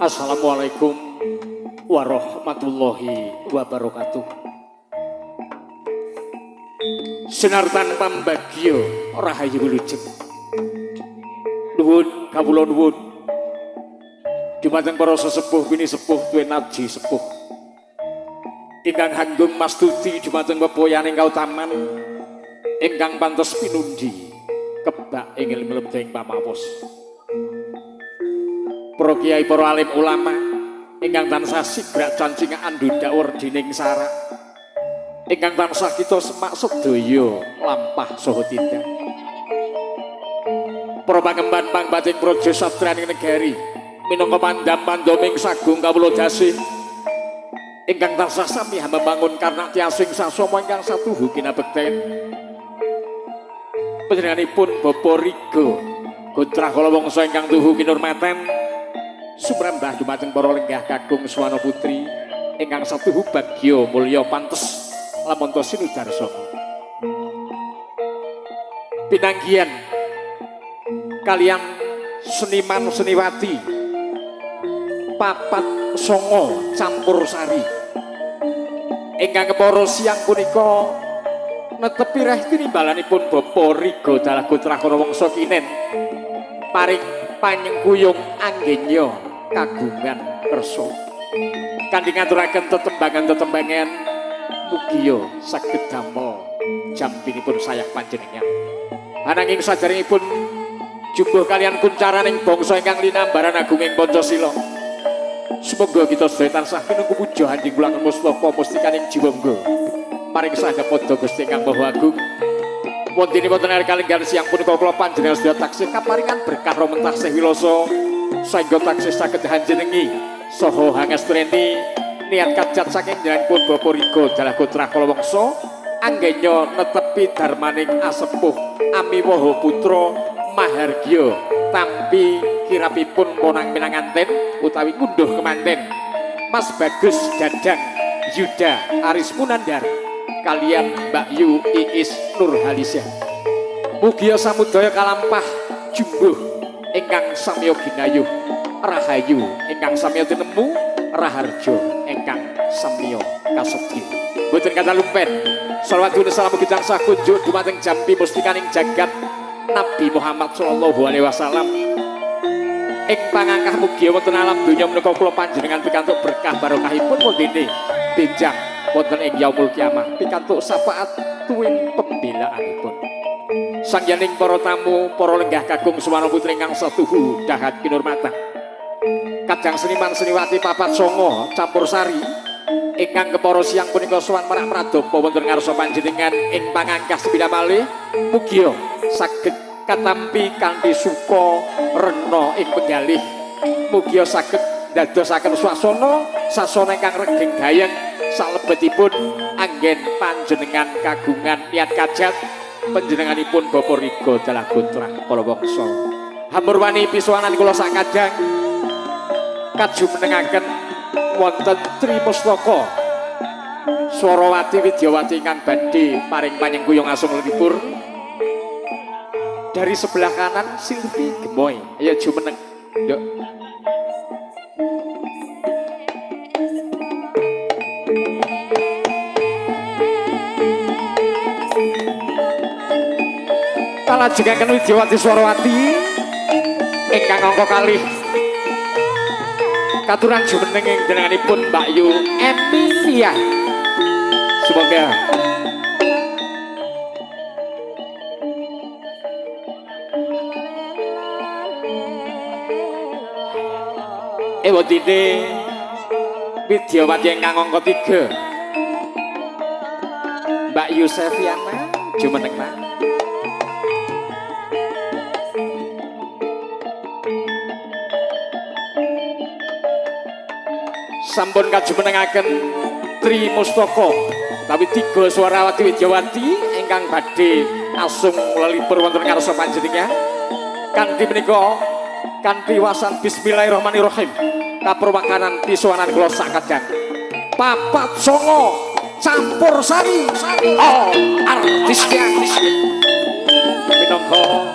Assalamualaikum warahmatullahi wabarakatuh. Sinartan pambagyo rahayu wilujeng. Nuwun kawula nuwun dumateng para sesepuh bini sepuh tuwin aji sepuh. Ingkang hanggung mastuti dumateng pepoyaning kautaman ingkang pantes pinundi kebak ing mlebet ing pamawos. Para kiai, para alim ulama ingkang tansah sigrak cancingan andhudhak werdining sarak, ingkang tansah kita semak sedaya lampah saha tindak. Para pangemban pangbating praja satraning negari minangka pandam pandoming sagung kawula dasih ingkang tansah sami hamembangun karna tiasing sasama ingkang satuhu kinabekten. Panjenenganipun Bapak Riga Gotrah Kalawangsa ingkang tuhu kinurmatan sumrambah dumateng para lenggah kakung suwana putri ingkang satuhu bagya mulya pantes lamonto sinudarsana. Pinanggihan kalian seniman seniwati papat songo campur sari ingkang kepara siang punika netepi reh tinimbalanipun Bapak Riga Dalah Gotrah Kalawangsa kinen paring panyengkuyung anggenya kagungan kersa kanthi ngaturaken tetembangan-tetembangan mugia saged damel jampinipun sayah panjenengan. Ananging saderengipun jumbuh kalian kuncaraning bangsa ingkang linambaran agunging Pancasila, sumangga kita sedaya tansah pinungku puja hanjing kula mustaka mustikaning jiwangga maring sangga padha Gusti ingkang Maha Agung. Wontenipun wonten kalenggan siang punika kula panjenengan sedaya taksih kaparingan berkah romen taksih wilasa saengga taksih saged hanjenengi saha hangastreni niat kajat saking panjenenganipun Bapak Riga Dalah Gotrah Kalawangsa anggenya netepi darmaning asepuh amiwaha putra mahargya tampi kirapipun ponang minanganten utawi ngunduh kemanten Mas Bagus Dadang Yuda Aris Munandar kalian Mbak Yu Iis Nurhalisah. Mugia samudaya kalampah jumbuh ingkang samya ginayuh rahayu ingkang samya tinemu raharja ingkang samya kasedya. Boten kata lumpen shalawat wa salam mugi tansah kunjuk dumateng jampi mustikaning jagat Nabi Muhammad sallallahu alaihi wasallam. Ing pangangkah mugi wonten alam donya menika kula panjenengan pikantuk berkah barokahipun wondene benjang wonten ing yaumul kiamah pikantuk syafaat tuwin pembelaanipun. Sangyaning para tamu, para lenggah kakung suwana putri ingkang satuhu dahat kinurmatan. Kadang seniman seniwati papat songo campur sari ingkang kepara siang punika sowan merak pradapa wonten ngarsa panjenengan ing pangangkah sepindah malih mugia saged katampi kanthi suka rena ing penggalih. Mugia saged ndadosaken swasana sasana ingkang regeng gayeng salebetipun anggen panjenengan kagungan niat kajat panjenenganipun Bapak Riga Dalah Gotrah Kalawangsa. Hamurwani pisuwanan kula sakadang kajumenengaken wonten Tri Mustaka Swarawati Widyawati ingkang badhe paring panyengkuyung asung lipur. Dari sebelah kanan Silvi Gemoy. Ayo jumeneng, nduk. Kalajengaken Widyawati Swarawati ingkang angka kalih katuran jumeneng ing jenenganipun Mbak Yu Emilia. Semoga ewodine Widyawati ingkang angka 3 Mbak Yu Seviana jumeneng Pak. Sampun kajumenengaken Tri Mustaka utawi tiga Swarawati Widyawati ingkang badhe asung lelipur wonten ngarsa panjenengan. Kanthi menika kanthi wasan bismillahirrahmanirrahim kaperwakanan pisuwanan kula sakadang papat songo campur sari oh artisnya minangka